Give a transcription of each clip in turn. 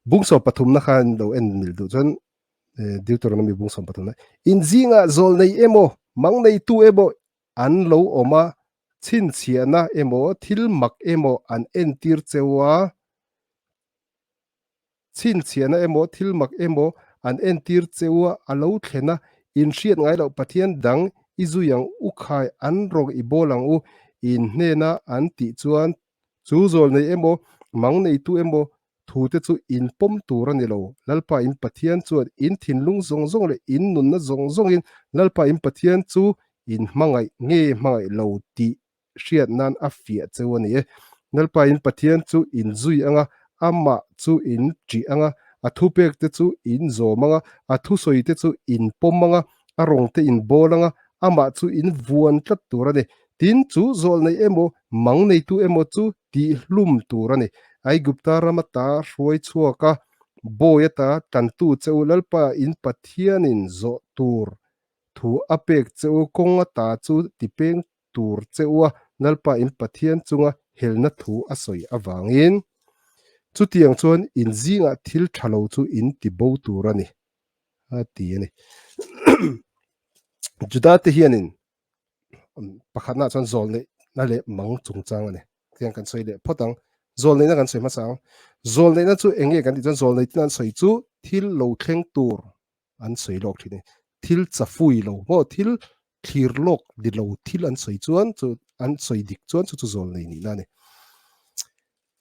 Bung sawm pathumna khan lo en mil duh chuan Deuteronomy bung sawm pathumna in zingah zawl nei emaw mang neitu emaw an lo awm a, chhinchhiahna emaw thil mak emaw an entir cheu a, chhinchhiahna emaw thil mak emaw an entir cheu a, a lo thlen a, in hriat ngai loh Pathian dang i zui ang u khai an rawng i bawl ang u, in hnena an tih chuan chu zawl nei emaw mang neitu emaw thute chu in pawm tur a ni lo. Lalpa in Pathian chuan in thinlung zawng zawng leh in nunna zawng zawngin Lalpa in Pathian chu in hmangaih nge hmangaih lo tih hriat nan a fiah cheu a ni e. Lalpa in Pathian chu in zui anga, amah chu in ṭih anga, a thupekte chu in zawm anga, a thusawite chu in pawm anga, a rawngte in bawl anga, amah chu in vuan tlat tur a ni. Tin, chu zawlh nei emaw, mang neitu emaw chu tihhlum tur a ni. Aigupta ram ata hruai chhuak a, bawi ata tantu che u Lalpa in Pathianin zawh tur thu a pek che u kawng ata chu tipeng tur che u a, Lalpa in Pathian chunga helna thu a sawi avangin. Chutiang chuan in zingah thil tha lo chu in ti bo tur a ni, a ti a ni. Juda te hianin pakhatna chuan zawl neihna leh mang chungchang a ni. Tiang kan sawi leh phawt ang. Zawl neihna kan sawi hmasa ang. Zawl neihna chu eng nge kan tih chuan zawl nei tina an sawi chu thil lo thleng tur an sawi lawk thin a ni. Thil chafui lo maw thil thlir lawk ni lo thil an sawi chuan chu an sawi dik chuan chu chu zawl nei nihna a ni.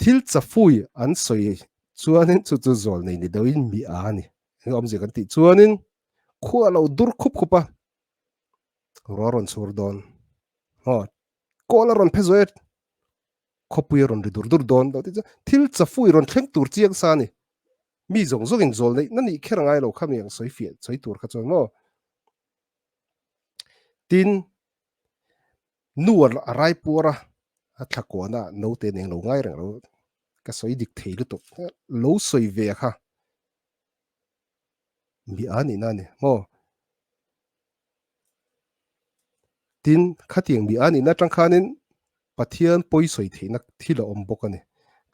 Thil chafui an sawi chuanin chu chu zawl nei ni deuhin mi a a ni. Eng awmzia kan tih chuanin khua lo dur khup khup a, ruah rawn chhur dawn. Aw kawl a rawn phe zuai a, khawpui a rawn ri dur dur dawn. Thil chafui rawn thleng tur chiang sa a ni. Mi zawng zawngin zawl neih na nih kher a ngai lo kha mi ang sawi fiah sawi tur kha chuan maw. Tin, nu a rai puar a, a thla kuahna naute nen lo ngai reng lo ka sawi dik thei lutuk lo sawi ve kha mi a nihna a ni maw. Tin, khatiang mi a nihna atang khanin Pathian pawi sawi theihna thil a awm bawk a ni.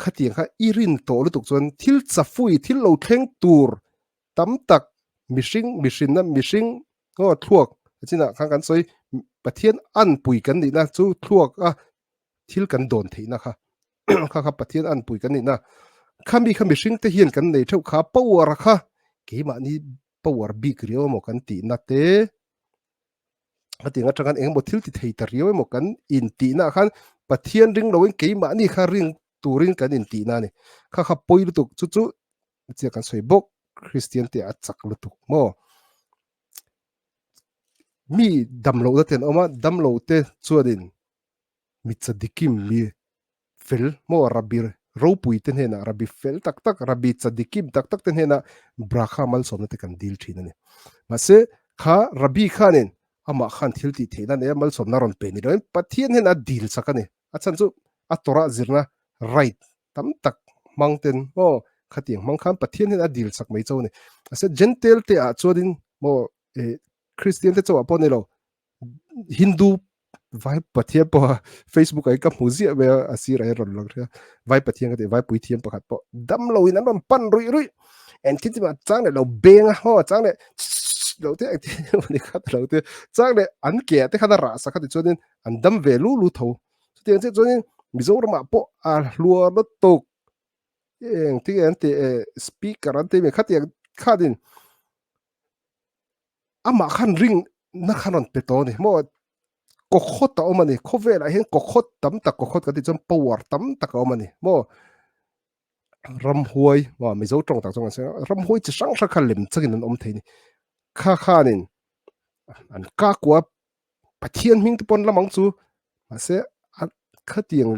Khatiang kha i rin tawh lutuk chuan thil chafui, thil lo thleng tur tam tak mihring, mihrinna mihring aw thluak a chinah khan kan sawi Pathian anpui kan nihna chu thluak a thil kan dawn theihna kha kha kha Pathian anpui kan nihna khami kha mihring te hian kan nei theuh kha power kha keimahni power bik riau emaw kan tihna te hetiang atang khan engemaw thil ti thei ta riau emaw kan intihna ah khan Pathian ring loin keimahni kha ring turin kan intihna a ni. Kha kha pawi lutuk chu chu chiah kan sawi bawk Kristian te a chak lutuk maw. Mi damlohna te an awm a, damlo te chuanin mi chadikim mi fel maw Rabbi ropui te hnenah Rabbi fel tak tak Rabbi chadikim tak tak te hnenah brakha malsawmna te kan dil thin a ni. Mahse kha Rabbi khanin amah khan thil tih theihna nei a malsawmna rawn pe ni loin Pathian hnenah a dil chak a ni. A chhan chu a Torah zirna right tam tak hmang ten maw khatiang hmang khan Pathian hnenah a dil chak mai cho a ni. Mahse Gentile te ah chuanin maw Christian te chauh ah pawh ni lo Hindu vai pathian pawh Facebook ai ka hmu ziah mai a a sir ai rawn lang hria vai pathian ka ti vai puithiam pakhat pawh dam lo in an rawn pan ruih ruih en thil chu chang leh lo beng a haw chang leh lo te ang te ni khat lo te chang leh an ke te khan a rah sak a ti chuanin an dam ve lu lu tho chutiang chiah chuanin Mizoramah pawh a hluar lutuk eng thil an ti speaker an ti mai khatiang khanin amah khan ring na khan rawn pe tawh a ni maw kaw khawt a awm a ni khawvelah hian kaw khawt tam tak kaw khawt kan tih chuan power tam tak a awm a ni maw ramhuai maw mizo tawng tak chuan kan sawi a ramhuai chi hrang hrang kha lem changin an awm thei a ni kha khanin an ka kua Pathian hming te pawn lamang chu mahse a khatiang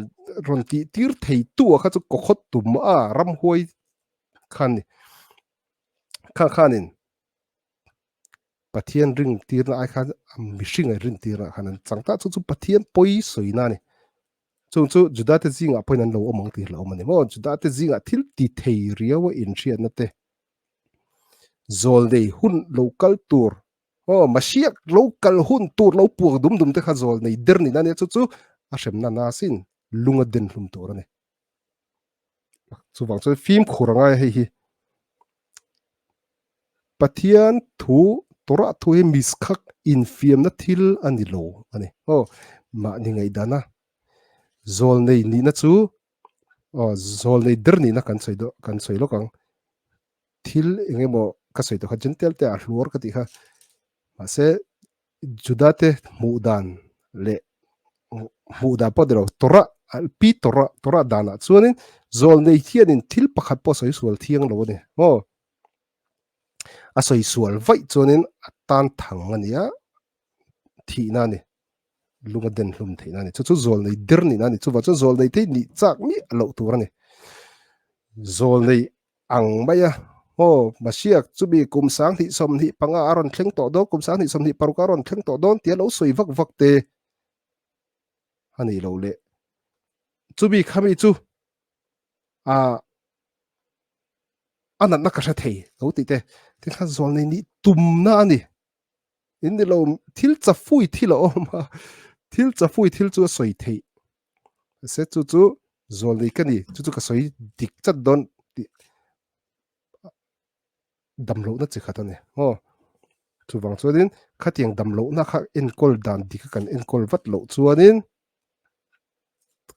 rawn tih tir thei tu a kha chu kaw khawt tum a ramhuai khan ni kha khanin Pathian ring tirna ai khan mihring ai rin tirna khan an chang ta chu chu Pathian pawi sawina ni chung chu Juda te zingah pawhin an lo awm ang tih hlauh awm a ni maw Juda te zingah thil ti thei riau a inhriatna te zawl nei hun lo kal tur aw Masiak lo kal hun tur lo puak dum dum te kha zawl nei der nihna ania chu chu a hremna na sin lunga den hlum tur a ni chuvang chuan fimkhur a ngai a hei hi. Pathian thu Torah thu hi miskhak infiamna thil a ni lo a ni. Aw, mahni ngaihdana zawlnei nihna chu aw zawlnei der nihna kan sawi deuh kan sawi lawk ang. Thil eng emaw ka sawi tawh kha Gentile te a hluar ka tih kha. Mahse Juda te hmuh dan leh hmuh dan pawh ni lo Torah pi Torah Torah danah chuanin zawlnei hianin thil pakhat pawh sawi sual thiang lo a ni maw. A sawi sual vaih chuanin a tan thang a ni a, thihna a ni, lung a den hlum theihna a ni. Chu chu zawlnei der nihna a ni. Chuvang chuan zawlnei te hi nih chak miah loh tur a ni. Zawlnei ang mai a, aw Masiak chumi kum 2025 a rawn thleng tawh dawn, kum 2026 a rawn thleng tawh dawn tia lo sawi vak vak te a nih loh leh. Chumi khami chu a a natna ka hre thei lo tih te tin khan zawl nei nih tumna a ni in ni lo thil chafui thil a awm a thil chafui thil chu a sawi theih se chu chu zawl nei ka ni chu chu ka sawi dik chat dawn tih damlohna chi khat a ni aw chuvang chuanin khatiang damlohna kha enkawl dan dik a kan enkawl vat loh chuanin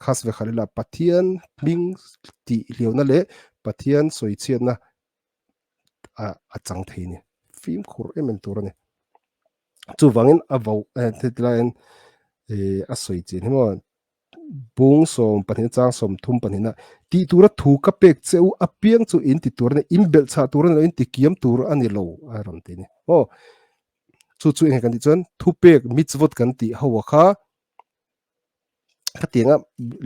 Khas ve khalh ila Pathian hming tih hliauna leh Pathian sawichhiatna a chang thei a ni. Fimkhur em em tur a ni. Chuvangin a vo hetilaiin a sawi chin hi maw bung 12 chang 32 a tih tura thu ka pek che u apiang chu in ti tur a ni, in belh chhah tur a ni lo, in ti kiam tur a ni lo a rawn ti a ni. Aw chu chu eng kan tih chuan thupek mitzvot kan tih ho a kha Khatianga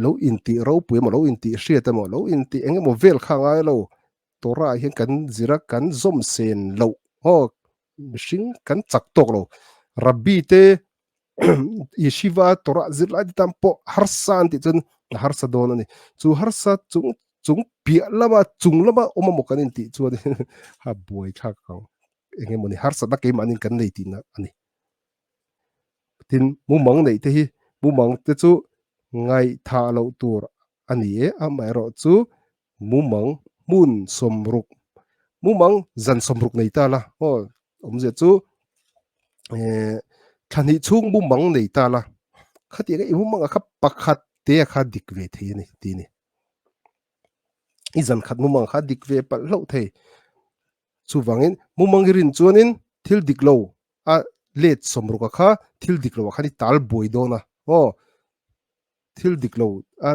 lo intih ropui emaw lo intih hriat emaw lo intih eng emaw vel kha ngai lo Torah ah hian kan zir a kan zawm sen loh aw mihring kan chak tawk lo Rabbi te Yeshiva Torah zir lai te tan pawh harsa an tih chuan a harsa dawn a ni chu harsa chung chung piah lama chung lama awm emaw kan intih chuan a buai thlak ang eng emaw ni harsatna keimahni kan nei tihna a ni. Tin, mumang neih te hi mumang te chu ngaihthah loh tur a ni e, amaherawh chu mumang hmun 60, mumang zan 60 nei ta la, aw awmzia chu eh thla hnih chhung mumang nei ta la, khatiang i mumang ah kha pakhat te a kha dik ve thei a ni ti a ni. I zan khat mumang kha dik ve palh hlauh thei. Chuvangin mumang i rin chuanin thil dik lo a let 60 a kha thil dik lo ah khan i tal buai dawn a aw thil dik lo a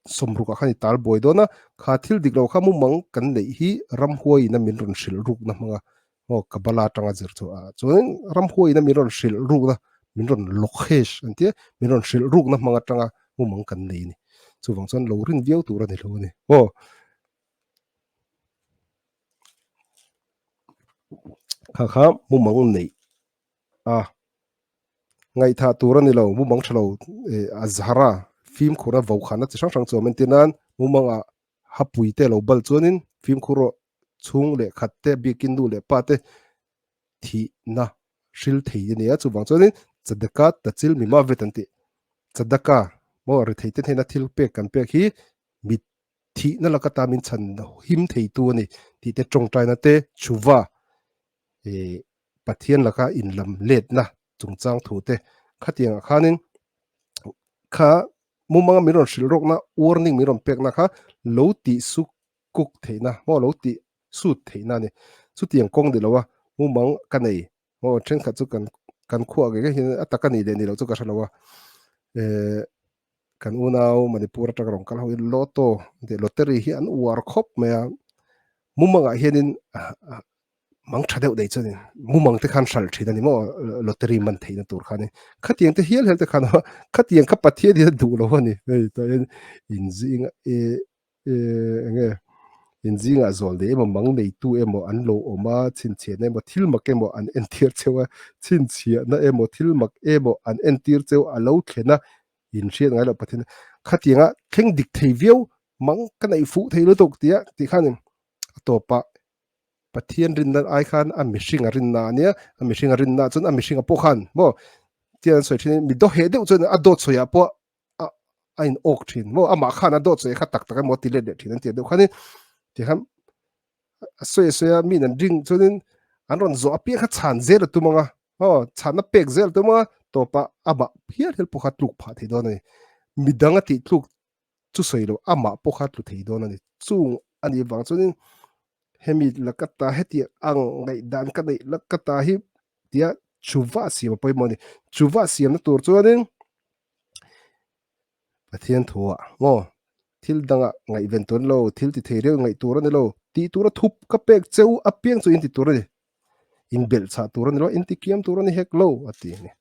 60 ah khan i tal buai dawn a kha thil dik lo kha mumang kan neih hi ramhuai in a min rawn hrilh ruk na hmang a aw kabala atanga zir chu a chuan ramhuai in a min rawn hrilh ruk na min rawn lokhesh an tia min rawn hrilh ruk na hmang atanga mumang kan nei a ni chuvang chuan lo rin viau tur a ni lo a ni aw. Kha kha mumang neih a ngaihthah tur a ni lo mumang tha lo eh a zara fimkhur a vaukhana chi hrang hrang chu a awm entir nan mumang ah hapui te lo bal chuanin fimkhur rawh chhung leh khat te biakin nu leh pa te thihna hril thei a ni a chuvang chuanin chadaka tachil mima vet an tih chadaka maw rethei te hnena thil pek kan pek hi mit thihna laka ta min chhan him theitu a ni tih te tawngtaina te chhuva eh Pathian laka inlam letna chungchang thu te khatiang ah khanin kha mumanga min rawn hrilh rawkna warning min rawn pekna kha lo tih suk kuk theihna maw lo tih sut theihna a ni chutiang kawng ni loa mumang ka nei maw thenkhat chu kan kan khuah ngei ngei hian a taka nih leh nih loh chu ka hre lo a eh kan unau Manipur atanga rawn kal ho in lotto tih lottery hi an uar khawp mai a mumangah hianin mang tha deuh nei chuanin mumang te khan hral thin a ni maw lottery man theihna tur khan khatiang te hial hial te khan khatiang kha Pathian hian a duh lo a ni hei tah hian inzing e enge inzingah zawl nei emaw mang neitu emaw an lo awm a chhinchhiahna emaw thil mak emaw an entir cheu a chhinchhiahna emaw thil mak emaw an entir cheu a lo thlen a inhriat ngai loh Pathian khatianga thleng dik thei viau mang ka neih fuh thei lutuk tia tih khanin a tawpah Pathian rinna ai khan a mihring a rinna a nia a mihring a rinna chuan a mihring a pawh khan maw tiang an sawi thin mi daw heh deuh chuan a dawt sawiah pawh a a in awk thin maw amah khan a dawt sawi kha tak tak emaw ti let leh thin an ti deuh khanin ti khan a sawi a sawi a mi an ring chuanin. An rawn zawh apiang kha chhan zel a tum ang a, aw chhanna pek zel a tum ang a, tawpah amah hial hial pawh kha tluk phah thei dawn a ni. Midang a tih tluk chu sawi lo amah pawh kha tlu thei dawn a ni. Chung a nih vang chuanin hemi lakata hetiang ang ngaihdan ka neih lakata hi tia chuva siam a pawimawh a ni. Chuva siamna tur chuanin Pathian thuah maw thil dangah ngaihven tur a ni lo, thil ti thei reuh ngaih tur a ni lo, tih tura thup ka pek cheu apiang chu in ti tur a ni. Inbelhchah tur a ni lo, intikiam tur a ni hek lo a ti a ni.